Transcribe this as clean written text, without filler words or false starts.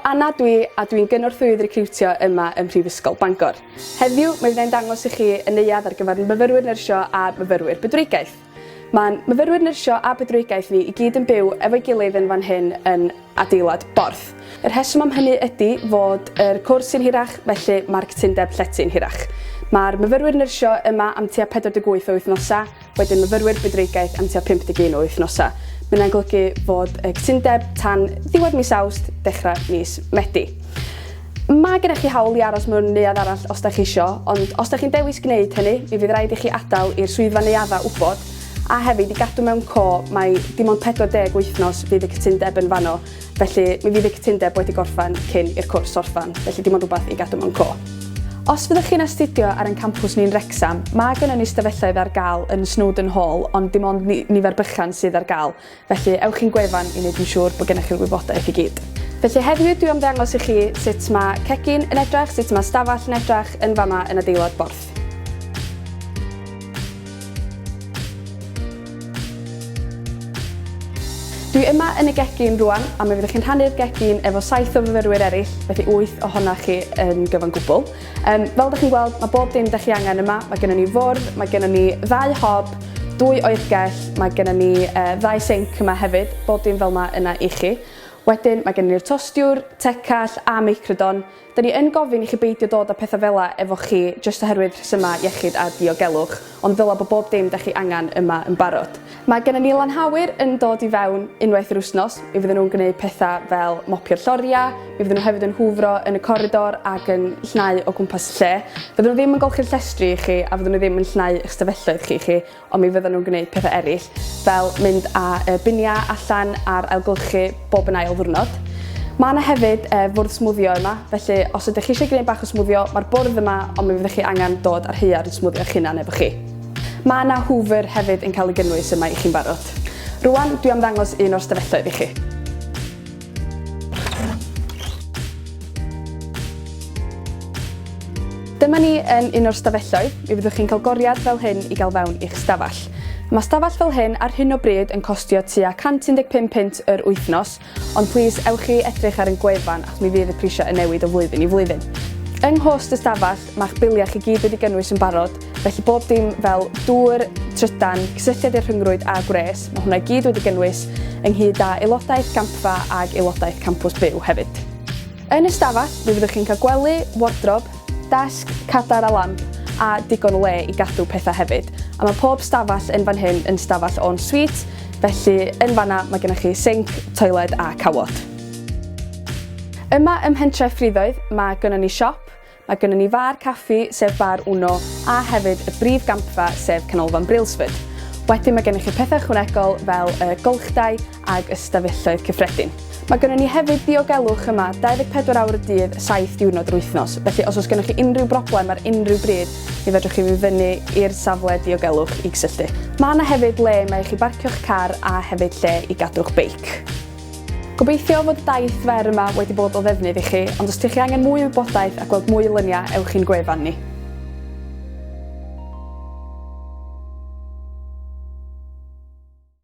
Anna dwi a dwi'n gynorthwyydd recriwtio yma ym Mhrifysgol Bangor. Heddiw, mi fydda i'n dangos i chi y neuadd ar gyfer myfyrwyr nyrsio a myfyrwyr bydwreigiaeth. Mae'n myfyrwyr nyrsio a bydwreigiaeth ni i gyd yn byw efo'i gilydd yn fan hyn yn adeilad Borth. Y rheswm am hynny ydy fod yr cwrs yn hirach, felly mae'r cytundeb llety'n hirach. Mae'r myfyrwyr nyrsio yma am tua 48 o wythnosau, wedyn myfyrwyr bydwreigiaeth am tua 51 o wythnosau. Mae hynna'n golygu fod y cytundeb tan ddiwedd mis Awst, dechrau mis Medi. Mae gennych chi hawl i aros mewn neuadd arall os da chi isio, ond os da chi'n dewis gwneud hynny, mi fydd rhaid i chi adael i'r swyddfa neuaddau wybod, a hefyd i gadw mewn co mai dim ond 40 wythnos fydd y cytundeb yn fanno, felly mi fydd y cytundeb wedi gorffen cyn i'r cwrs orffen, felly dim ond rhywbeth i gadw mewn co. Os fyddwch chi'n astudio ar ein campws ni'n Wrecsam, mae gynnon ni stafelloedd ar gael yn Snowdon Hall, ond dim ond nifer bychan sydd ar gael. Felly, ewch i'n gwefan i wneud yn siŵr bod gennych chi'r wybodaeth i gyd. Felly heddiw dwi am ddangos i chi sut mae cegin yn edrach, sut mae stafell yn edrach yn fama yn adeilad Borth. Dwi yma yn y gegin rwan a mi fyddwch chi'n rhannu'r gegin efo saith o fyfyrwyr eraill, felly wyth ohonoch chi yn gyfan gwbl. Um, fel ydych chi'n gweld, mae bob dim ydych chi angen yma. Mae gennym ni fwrdd, mae gennym ni ddau hob, dwy oergell, mae gennym ni uh, ddau sinc yma hefyd, bob dim fel yma yna i chi. Wedyn mae gennym ni'r tostiwr, tecall a meicrodon. Da ni yn gofyn i chi beidio dod â pethau fela efo chi jyst oherwydd rhesymau iechyd a diogelwch, ond ddyla bod bob dim da chi angen yma yn barod. Mae gennym ni lanhawyr yn dod i fewn unwaith yr wythnos, mi fydden nhw'n gwneud pethau fel mopio'r lloriau, mi fydden nhw hefyd yn hwfro yn y coridor ac yn llnau o gwmpas y lle. Fydden nhw ddim yn golchi'r llestri i chi a fydden nhw ddim yn llnau eich stafelloedd chi i chi, ond mi fydden nhw'n gwneud pethau eraill, fel mynd â y biniau allan a'r ailgylchu bob yn ail ddiwrnod. Mae yna hefyd e, fwrdd smwddio yma, felly os ydych chi eisiau gwneud bach o smwddio, mae'r bwrdd yma, ond mi fyddwch chi angen dod â'r haearn smwddio eich hunan efo chi. Mae yna hoover hefyd yn cael ei gynnwys yma i chi'n barod. Rwan, dwi am ddangos un o'r stafelloedd i chi. Dyma ni yn un o'r stafelloedd. Mi fyddwch chi'n cael goriad fel hyn i gael fewn i'ch stafell. Mae stafell fel hyn ar hyn o bryd yn costio tua 115 punt yr wythnos, Ond plîs ewch i edrych ar ein gwefan achos mi fydd y prisiau yn newid o flwyddyn i flwyddyn. Yng nghost y stafell, mae'ch biliau chi gyd wedi gynnwys yn barod, felly bob dim fel dŵr, trydan, cysylltiad i'r rhyngrwyd a gwres, mae hwnna i gyd wedi gynnwys, ynghyd â aelodaeth gampfa ag aelodaeth campws byw hefyd. Yn y stafell, mi fyddwch chi'n cael gwely, wardrob, desg, cadair a lamp, a digon o le i gadw pethau hefyd. A mae pob stafell yn fan hyn yn stafell en suite, Felly, yn fanna mae gennych chi sinc, toiled a cawod. Yma ym Mhentref Ffriddoedd mae gynnon ni siop, mae gynnon ni far caffi sef Bar Uno a hefyd y brif gampfa sef Canolfan Brailsford. Wedyn mae gennych chi pethau ychwanegol fel y golchdai ag ystafelloedd cyffredin. Mae gynnon ni hefyd ddiogelwch yma 24 awr y dydd, 7 diwrnod yr wythnos, felly os oes gennych chi unrhyw broblem ar unrhyw bryd, mi fedrwch chi fynd fyny i'r safle diogelwch i gysylltu. Mae yna hefyd le mae i chi barcio'ch car a hefyd lle i gadw'ch beic. Gobeithio fod y daith fer yma wedi bod o ddefnydd i chi, ond os ydych chi angen mwy o wybodaeth a gweld mwy o luniau, ewch i'n gwefan ni.